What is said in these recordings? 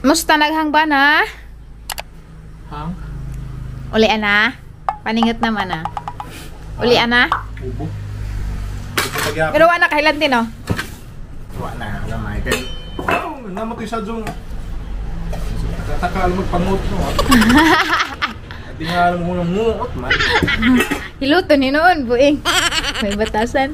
Musta naghang ba na? Hang? Uli ana? Paningot naman ah. Uli ana? Ubo. Ubo pagyapon. Pero wala kahilan din oh. Wa na, gamay. Kay, oh, namo to sa zong. Tataka alam magpangut no. Di nga alam mo nang nguot man. Hiluto ni noon, buing. May batasan.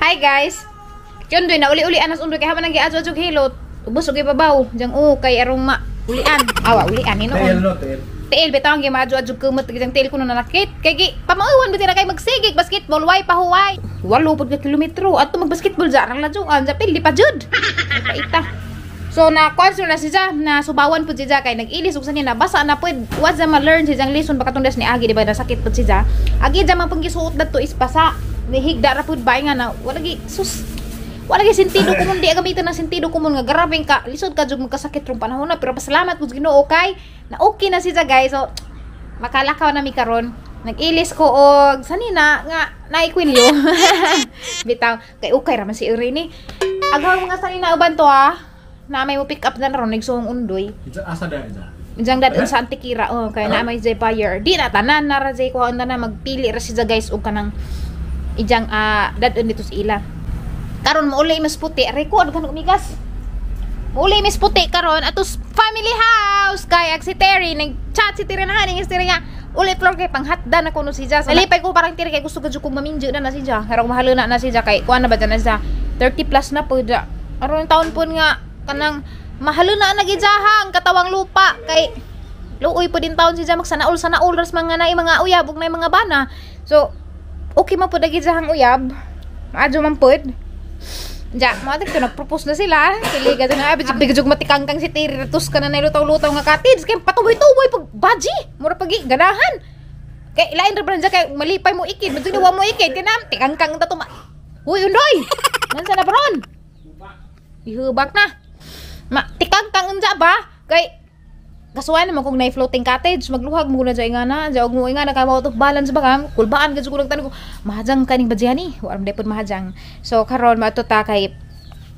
Hi guys. Yun doy na uli-uli anas undoy kay haman ang giadyo hilot. Ubos og ibabaw jang o kay arong ma ulian. Awa ulian ni Tail noon. no, tail. Tiil bitaw ang gimaadyo-adyo kumot jang tiil ko no nanakit. Kay gi pamauwan biti na kay magsigig basketball way pahuway. 8 pud ka kilometro adto magbasketball ja rang lajuan ja pili pa jud. Ay, paita. So na kuan na si Ja, na subawan pud si Ja kay nag-ilis ug sa niya nabasa na pud wa ja ma-learn si Jang lesson baka tundas ni agi di ba nasakit pud si Ja. Agi ja man pud gisuot dadto is basa. Nihigda ra pud ba nga na wala gi sus. Wala gi sentido kumon di gamiton ng sentido kumon nga grabeng ka lisod ka jud magkasakit rong panahon na pero pasalamat pud sa Ginoo kay na okay na si Ja guys. So makalakaw na mi karon. Nag-ilis ko og sanina nga naikwilyo. Bitaw kay ukay ra man si Irene. Aghang mga sanina uban to ah. Na may mo pick up na ron nagsuong undoy. Ija asa da ija. Dijang dadon sa Antikira oh kay na may jay buyer. Di na tanan na ra jay kuha na magpili ra siya guys og kanang ijang dadon dito sa ila. Karon mo uli mas puti aray ko ano kan umigas. Uli mas puti karon atos family house kay ag si Terry nag chat si Terry na haning si Terry nga uli floor kay panghatda na kuno si Ja. So, nalipay ko parang Terry kay gusto gud kong maminjo na na si Ja. Pero mahalo na na si Ja kay kuan na ba dyan na siya 30 plus na po ja. Aron taon po nga kanang mahalo na ang nagijahang katawang lupa kay luoy po din taon si Ja magsanaol sanaol ras mga na mga uyab ug na mga bana. So okay man po nagijahang uyab. Maadyo man pod. Ja, mga dito nagpropose na sila. Kiliga na abi jud bigjug matikangkang si Terry tus ka na nailutaw-lutaw nga cottage kay patuboy-tuboy pag baji. Mura pag ganahan. Kay lain ra brand kay malipay mo ikid, medyo wa mo ikid kay nam tikangkang ta tuma. Uy, undoy. Nansa na baron? Ihubak na. Ma tikangkang unja ba? Kay kasuan naman kung na floating cottage magluhag mo na dyan nga na dyan mo nga na kay out of balance ba ka kulbaan ka jud ko mahajang kaning badyani wa ra pud mahajang. So karon maato ta kay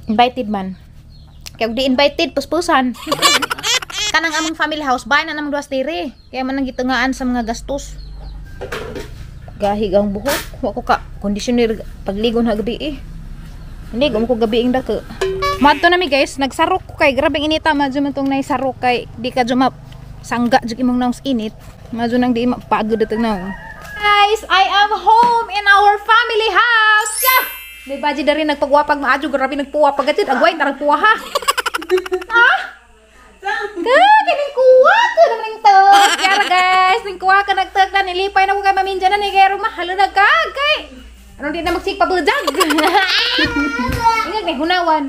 invited man kay og di invited puspusan kanang among family house bahay na namang duha tire kaya man ang gitungaan sa mga gastos. Gahig ang buhok, wa ko ka conditioner pagligo na gabi eh. Hindi ko gabi ing dako. Madto na mi guys, nagsarok ko kay grabeng inita madyo man tong naisarok kay di ka jud sangga jud imong naong sa init. Madyo nang di mapagod atong naong. Guys, I am home in our family house. Yeah! May baji na rin nagpagwapag maadyo grabe nagpuwa pag atid agway tarang puwa ha. Ha? Ka, kining kuwa ko naman ang tag. Kaya guys, ning kuwa ka nagtag na nilipay na ko kay maminja na ni kay mahalo na ka kay. Anong di na magsigpabujag? Ingag na hunawan.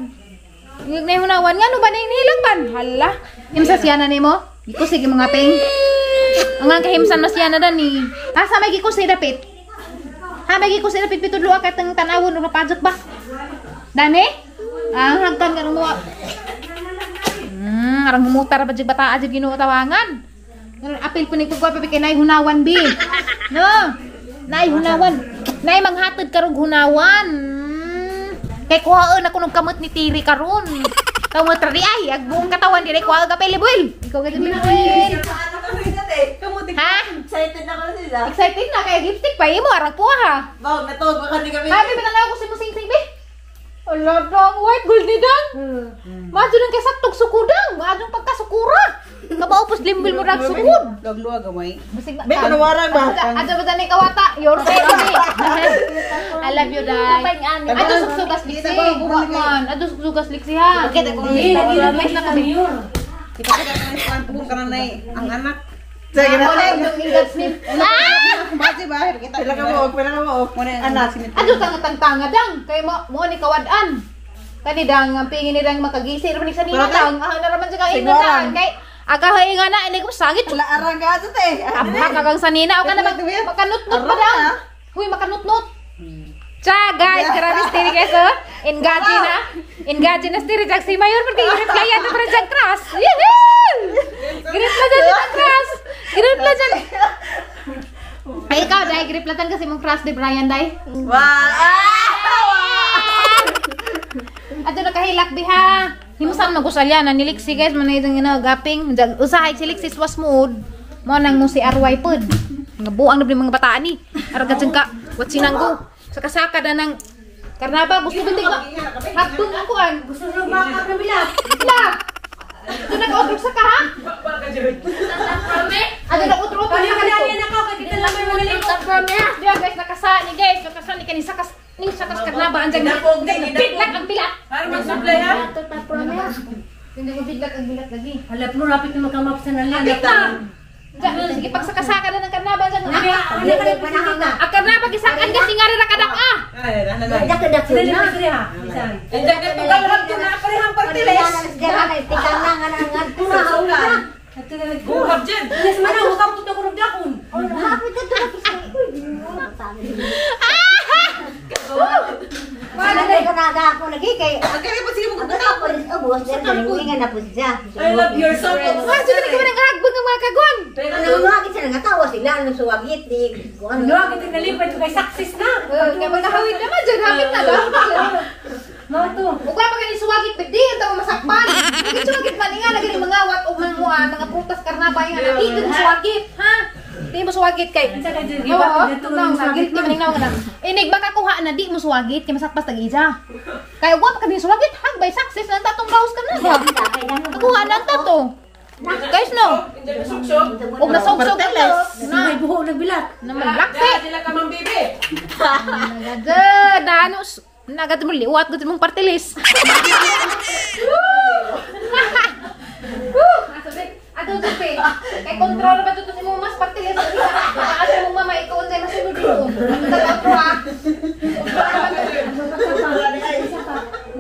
Ingag na hunawan. Nga no ba na yung nilang ban? Hala. Himsa siya na nimo? Gikusig yung mga ping. Ang ang kahimsan mas siya na ni. Asa may gikusig dapit? Ha, may gikusig dapit pitudlo ka tang tanawon o napajak ba? Dani? Ah, hagkan ka mo. Arang humutar pa jud bata jud Ginoo tawangan. Apil po ni pagwa kay nay hunawan bi. No. Nay hunawan. Nay manghatod karong hunawan. Kay kuhaon ako nung kamot ni Tiri karon. Kamot ra di ay ag buong katawan diri kuha ka pili buil. Ikaw ka pili buil. Ha? Excited na ko sila. Excited na kay lipstick pa imo arang puha ha. Bawag na to, baka di kami. Happy ba na ako si Musing Sing bi? Ala dang white gold ni dang. Maadyo nang kay saktog sukudang, maadyo pagkasukura. Kabaupos limbil mo rag sukud. Luwag-luwag gamay. Basig May kanawaran ba? Adyo ba ni kawata? Your baby. I love you, Day. Adyo sugsugas liksi. Buha man. Adyo sugsugas liksi ha. Bakit ako Wait na kami. Ipakita ko na yung ka na ang anak. Sige na. Ah! Basi ba? Pila ka mo, pila ka mo. Anak. Adyo tanga-tanga dang. Kay mo mo ni kawad-an. Kani dang ang pingin ni dang makagisi ra man sa nina dang. Ah na raman siya kaingnan dang. Kay agahay nga na ini ko sangit. Wala arang ka sa te. Abha kagang sanina o ka na makanutnut pa dang. Huy makanutnut. Cha guys, grabe stiri guys oh. Engage na. Engage na stiri jag si Mayor porque i-replyan na para jag crush. Yehoo! Grip la dyan si crush. Grip la dyan. Ay ikaw dai grip la kasi mong crush di Brian dai. Wow! Adto nakahilak biha. Himusan magusalya na niliksi guys man itong ina gaping usahay si Lixis was mood mo nang mo si RY pod. Mga buang na mga bataan ni. Arag ka wat sinanggo. Saka-saka na ng karnaba gusto bintig ba? Hagdong ang kuan. Gusto nyo makap na bilap. Bilap. Ito nag-outro sa ka ha? Ano nag-outro-outro na ka dito? Diya guys, nakasani guys. Nakasani ka ni sakas. Ning sakas karnaba anjang. Bidlak ang bilak. Para mag-supply ha? Hindi ko bidlak ang bilak lagi. Halap mo, rapit na magkamap sa nalan. Hapit na! Sige, pagsakasaka na ng karnaba dyan. Ang karnaba, gisakan kasi nga rin nakadak ah! Buhab dyan! I love your song. Wah, sudah kami nang hagbang ang mga kagon. Kaya magkahawid naman dyan, hapit na daw. Ugwa pa gani suwagit ba di ang tao masakpan. Lagi suwagit man nga lagi mga wat og mga mga prutas karnaba nga di mo suwagit, ha? Di mo suwagit kay. Oo, guilty man ning nawa. Inig baka kuha na di mo suwagit kay masakpas tag ija. Kay ugwa pa kani suwagit hagbay success na tatong gawas ka na. Kuha na ta to. Guys no. Og nasugsog to. Na may buho nagbilat. Na malakse. Sila ka mang bebe. Nagad, ano nagad mo liwat gud mong partilis. Ato tupi. Kay kontrol ba to si mas partilis. Asa mong mama ikaw unsay masunod dito. Ato ha.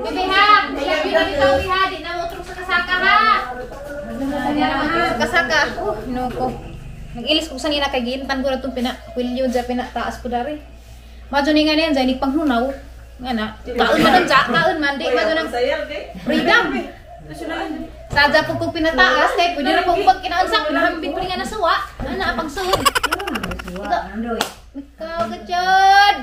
Bebe ha, love you na bitaw ha, di na mo utrong sa kasaka ha. Di na mo utrong sa kasaka. No ko. Nag-ilis ko sanina kay giintan ko na itong pina wilyo dya pinataas ko dari. Madyo ni nga niyan dyan, panghunaw. Nga na, kaon man ang dya, kaon man, di madyo ng freedom. Sadya po kong pinataas, kaya pwede na pong pag kinaansak, pinahambit ko nga nasuwa. Ana, pagsuod. Ikaw, gajod!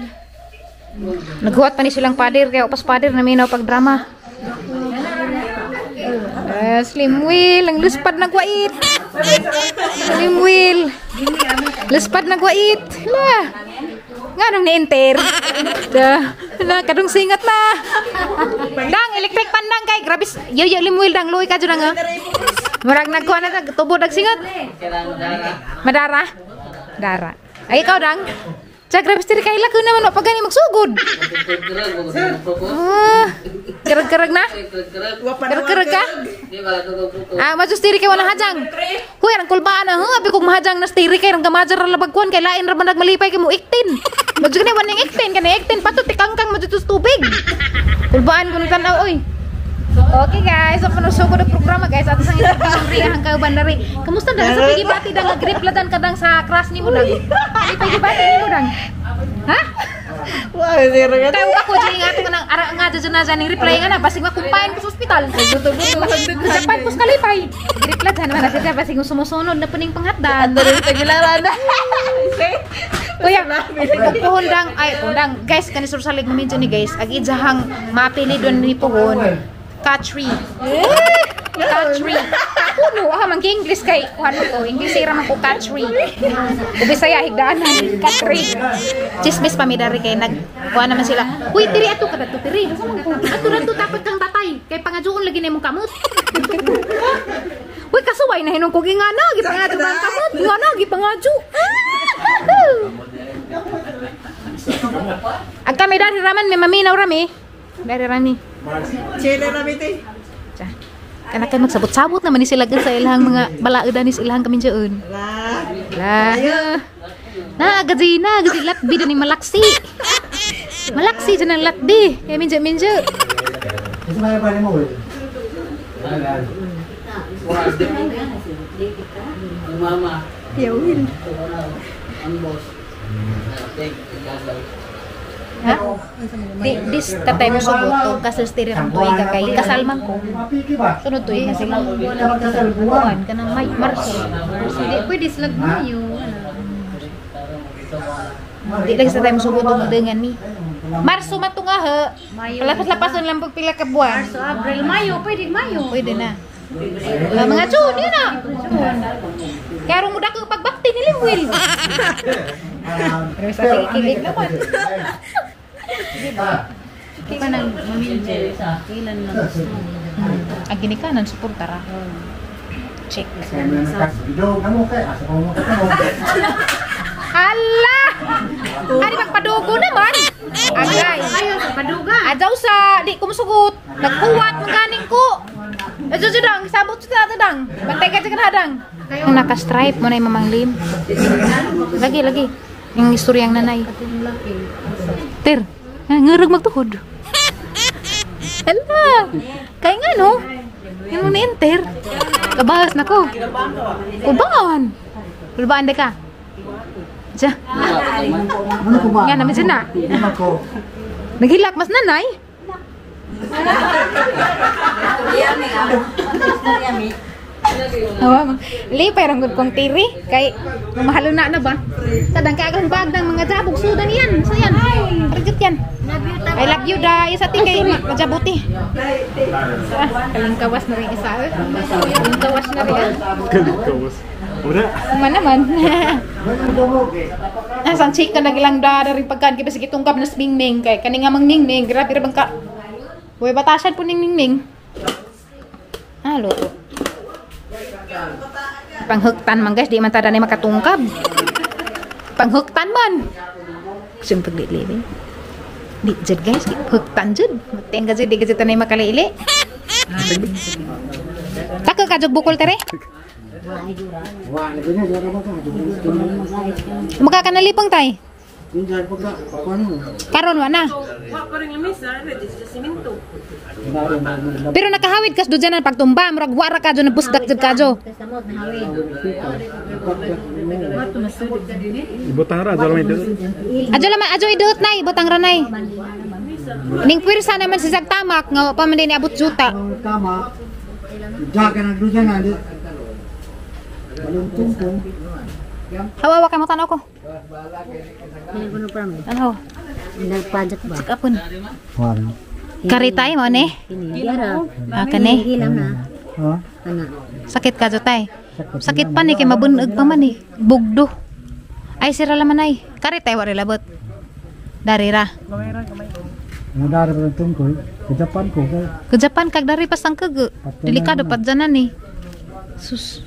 Naghuwat pa ni silang pader, kaya upas pader na minaw pagdrama. Slim wheel, ang luspad nagwait. Slim wheel. Luspad nagwait. La. Nga nung ni-enter. La, kadung singat na. Dang, electric pandang kay. Grabe, yo-yo slim wheel dang. Luwi ka dyan nga. Murag nagkuha na, tubo nagsingat. Madara? Dara. Ay, ikaw dang. Tiya, grabe stiri kay laki naman. Wapag gani magsugod. Karag-karag na? Karag-karag ka? Ah, madyo stiri kay wala hajang. Huy, ang kulbaan na. Abi kong mahajang na stiri kay. Ang kamajar na labagkuan. Kay lain raman nagmalipay kay mo iktin. Madyo gani waning iktin. Kani iktin. Pato, tikangkang madyo tos tubig. Kulbaan ko nitanaw, oy. Okay guys, so panusugod ang programa guys. Ato sang interview Ria hang kauban dari. Kamusta dang sa pigibati dang grip ladan kadang sa crush nimo dang? Ay pigibati nimo dang. Ha? Wa zero ka. Kay ako dyan nga ato kanang ara nga dyan na dyan reply nga na basig makumpayan ko sa ospital. Japan ko sa kalipay. Reply dyan man na siya basig sumusunod na puning panghatdan. Kuya, puhon dang ay dang guys kani sur salig medyo ni guys ag ijahang mapili don ni puhon. Katri. Katri. Kuno ah man English kay kuan ko English ra man ko Katri. Bisaya higdaanan Katri. Chismis pa mi dari kay nag kuan naman sila. Uy diri ato ka dato diri. Ato rato dapat kang tatay kay pangajuon lagi nimo kamot. Uy kasuway na hinong ko gingana gipangadyo ang kamot. Ngana gipangadyo. Ang kami dari raman may maminaw rami. Dari rami. Chile na miti. Kana kay magsabot-sabot naman ni sila sa ilang mga balaodan ni sa ilang kami diyon. La. Na gaji na gaji latbi ni malaksi. Malaksi dyan ang latbi. Kaya minjo minjo. Mama. Yawin. Ang boss. Ha? This tatay mo sugot to kasal stiri ang tuig ka kay kasal man ko. Sunod tuig na sila. Kuan kanang may Marso. Hindi pwede sila Mayo. Di lang sa tatay mo sugot og dengan ni. Marso man to nga ha. Lapas-lapason lang pag pila ka buwan. Marso, Abril, Mayo, pwede Mayo. Pwede na. Mga June, yun na. Karong mo dako pagbakti ni Limwil. Pero sa kikilig naman. Pa nang mamilje. Kailan lang gusto. Ang ginikanan, suporta ra. Check. Hala! Ari magpadugo naman. Agay. Ayaw sa paduga. Adyaw sa di ko musugot. Nagkuwat man ganing ko. Adyaw sa dang, sabot sa dang dang. Bantay ka sa dang. Ang naka-stripe mo na yung Mamang Lim. Lagi, lagi. Yung istoryang nanay. Ter, ngurog magtuhod. Hala! Kaya nga no? Yung ni-enter. Kabahas na ko. Kubaan. Kulbaan de ka. Diya. Nga naman siya na. Naghilak mas nanay. Lipay rang gud kong tiri kay mahalo na na ba. Sadang kagang bag ng mga jabog sudan yan. So yan. Reject yan. I love you da. Isa ti kay majabuti. Kalingkawas na rin isa. Kalingkawas na rin. Kalingkawas. Wala. Man naman. Asang chika na gilang da rin pagkan kay basig itungkab na mingming kay kani nga mang mingming grabe ra bang ka. Buhay batasan po ning mingming. Ah, luto. Panghuktan man guys, di man tada ni makatungkab. Panghuktan man. Kusum pagdili. Di jud guys, huktan jud. Mateng ka jud di ka jud tanay makalili. Taka ka jud bukol tere. Maka ka nalipang tay. Karon wa na. Pero nakahawid kas do dyan ang pagtumba, murag wara ka dyan busdak jud kadyo. Ibutang ra adyo lang Adyo lang adyo iduot nay, ibutang ra nay. Ning puwersa naman si Zagtamak nga pa man din abot juta. Tama. Jaga na do dyan na. Hawawa ka mo tanaw ko. Ano? Nagpajak ba? Check upon. Karitay mo ne? Ah, kani. Sakit ka jo tay. Sakit pa ni kay mabuneg pa man eh. Bugdo. Ay sira laman ay. Karitay wa labot. Dari ra. Dari pa tungkol. Ke Japan ko. Ke Japan kag dari pas ang kag. Delikado pa dyanan eh. Sus.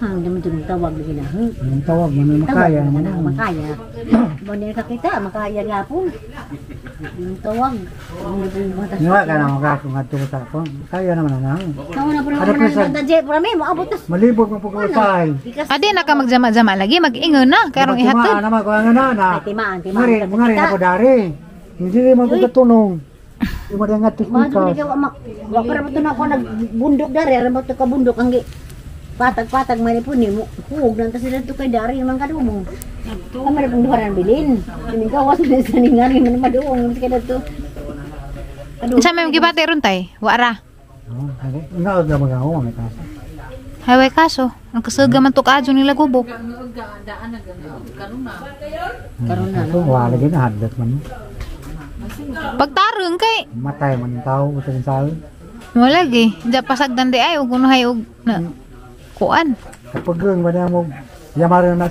Hang naman itong tawag na sila. Ang tawag man makaya man. Makaya. Mo kakita, makaya nga po. Yung tawag. Nga ka na makakong adto sa ako. Kaya naman na. Kamu na pala na nagdaje para may moabot tas. Malibog mo pag-usay. Adi na ka magjama-jama lagi, mag-ingon na karong ihatod. Timaan naman ko ang na. Timaan, timaan. Mangari na ko dari. Hindi mo ko katunong. Di mo nga tuspikas. Wa para mo to na ako nagbundok dari, ara mo to ka bundok ang patag-patag man po ni mo huog nang tas dito kay dari man kadumong. Kami na pong duharan bilin. Kining kawas na sa ningari man maduong mas kay dito. Unsa may gibati ron tay? Wa ra. Nga og mga ako may kaso. Highway kaso. Ang kasuga man to kaadyo nila gubo. Karon na. Wa lagi na hadlok man. Pagtarong kay matay man tao utang sal. Mo lagi. Diya pasagdan di ay ug unahay og na kuan. Kapag ba na mo yamaro na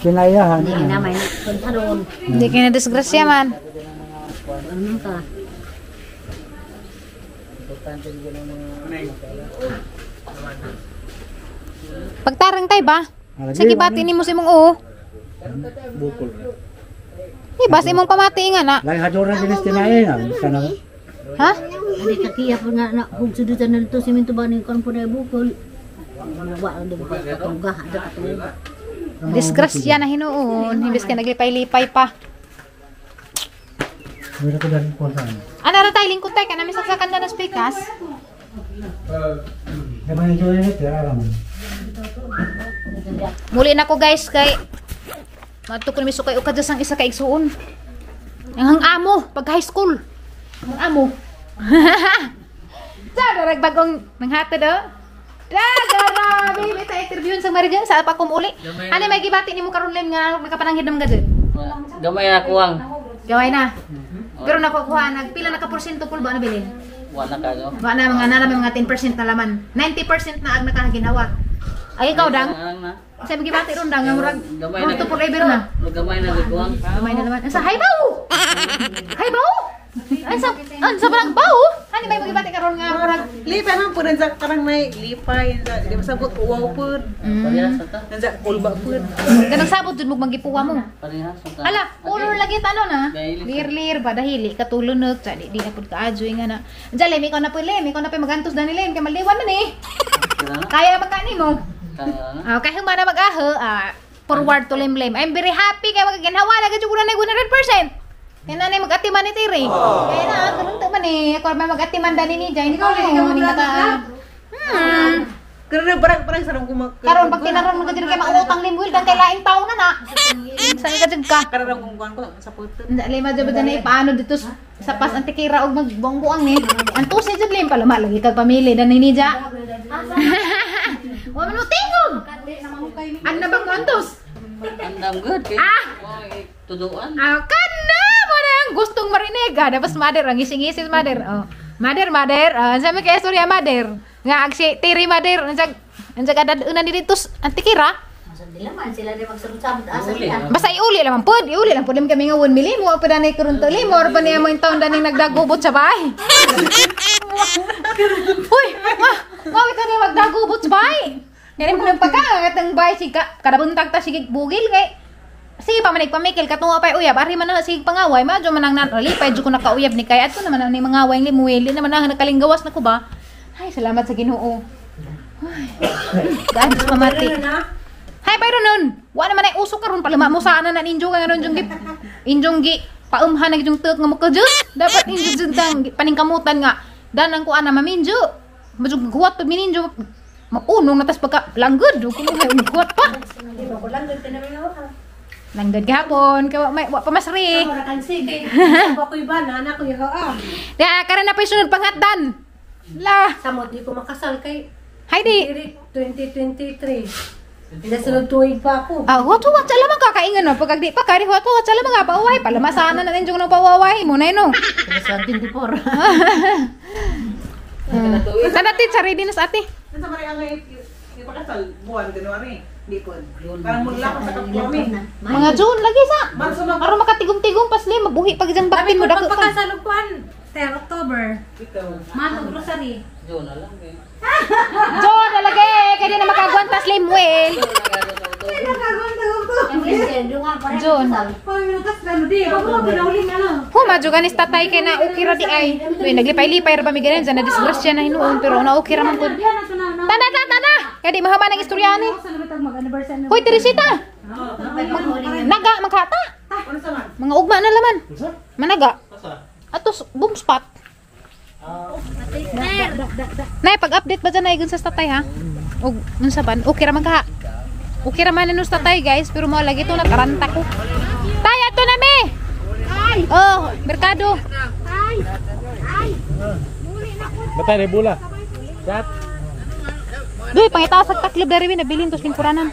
kinayahan. Hindi na may kontaron. Hindi kay na disgrasya man. Ano ka? Pagtarang tay ba? Sige bati nimo sa imong oo. Bukol. Eh, basta imong pamati nga na. Lahi hadoran dinis tinayan. Sana. Ha? Ani kakiya po nga na kung sudutan na dito simento ba ni kon po na bukol. Disgrasya na hinuon. Imbes ka naglipay-lipay pa. Ano ra tay lingkod tay kanami saksakan na ng pikas. Muli na ko guys kay madto ko ni misukay og kadyas ang isa ka igsuon. Ang amo pag high school. Ang amo. Sa darag bagong nanghatod oh. Grabe, may ta interviewin sa Marijan sa pa kum uli. Ano may gibati nimo karon Lim nga nakapananghid nam gajud? Gamay na kuwang. Gaway na. Pero nakukuha nagpila na ka porsyento pul ba na bilin? Wala ka no. Wa na mga nalami mga 10% na laman. 90% na ang nakaginawa. Ay ikaw dang. Sa gibati ron dang nga murag Gamay na. to forever na. Gamay na giguang. Gamay na naman. Sa hay baw. Hay baw. Ansa barang baw? Ani may magibati karon nga murag Lipay man pud sa karang nay lipay sa di masabot uwaw pud. Parehas sa ta. Nansa kulba pud. Ganang sabot jud mo magipuwa mo. Parehas sa ta. Ala, color lagi tano na. Lir-lir ba dahili katulunok sa di na pud kaajoy nga na. Diyan lem ikaw na pud lem, ikaw na pud magantos dani lem kay maliwan na ni. Kaya man ka nimo. Kaya na. Okay, humana mag-aho, forward to limlim. I'm very happy kay magaginhawa na gud ko na 100%. Kaya na mag-atiman ni Tiri. Kaya na, ganun to man eh. Ako may mag-atiman dani ni Jai. Ikaw ni maka. Karon barang sarong kumak. Karon pag tinaron mo ka diri kay mautang limwil dan kay laing taon na na. Sa ka jud ka. Karon kung kuan ko sa puto. Hindi lima jud ba na paano dito sa pas antikira og magbuang-buang ni. Antos jud lim pala malagi kag pamilya dan ni Ja. Wa man mo tingog. Ano na bang antos? Andam good kay. Ah! Tuduan. Ah, kana mo na ang gustong marinig. Ah, dapat mother ang ngising-ngising mother. Oh. Mother, mother. Sabi kay istorya mother. Nga agsi tiri mother unsa kadad-unan ni dito antikira. Sila di magsunod-sabot asa sila. Basta iuli lang pud, iuli lang pud kami nga 1 milli mo pa danay karon to limo or pa niya mo taon daning nagdagubot sa bahay. Uy, ma, mawit ka magdagubot sa bahay. Kaya mo nang pagka atang bahay sige kadabuntag ta sige bugil kay sige pa man nagpamikil katunga pa uyab ari man na sige pangaway madyo man ang nanalipay jud ko nakauyab ni kay adto naman ang mga away limuel naman ang nakalinggawas na ko ba. Ay salamat sa Ginoo. Ay, gaan pamati. Hay pero nun, wa naman ay uso karon palama mo sana na ninjo ka ngayon jung injong gi paumhan na jung tek nga mo kajus. Dapat injo jud tang paningkamutan nga danang ko ana maminjo. Majug huwat pag mininjo maunong na tas pagka langgod ko mo huwat pa. Langgod gahapon kay wa may wa pa masri. Da karon na pa sunod panghatdan. La. Samot di ko makasal kay Haydi 2023. Nasunod tuig pa ako. Ah, huwat-huwat sa lamang kakaingan no. Pag di pa kari huwat-huwat sa lamang nga pauwahi pala masana na ninjong nang pauwahi mo na no. Sa 24. Sana ate, ready na sa ate. Nasa mare ang ipakasal buwan January. Di po. Parang mula ko sa kapwami. Mga June lagi sa. Aron makatigom-tigom pasli mabuhi pag isang baktin mo dako pa. Pagpakasal og kuan, 10 October. Manong grocery. June na lang kay. June na lagi kay di na makagwantas limwel. June. Humadyo ganis tatay kay na okay ra di ay. Uy, naglipay-lipay ra ba mi ganin na disgrasya na hinuon pero na okay ra man pud. Tana tana tana. Kay di mahaba ng istorya ni. Hoy Teresita. Naga maghata. Mga ugma na laman. Managa. Atos boom spot. Nay pag-update ba dyan ay sa tatay ha? Og unsa ban? Okay ra man ka. Okay ra man sa tatay guys, pero mo lagi to nataranta ko. Tay ato na mi. Ay. Oh, merkado. Ay. Ay. Batay ni bula. Chat. Duy, pangitaas sa taklob dari nabilin tos lingkuranan.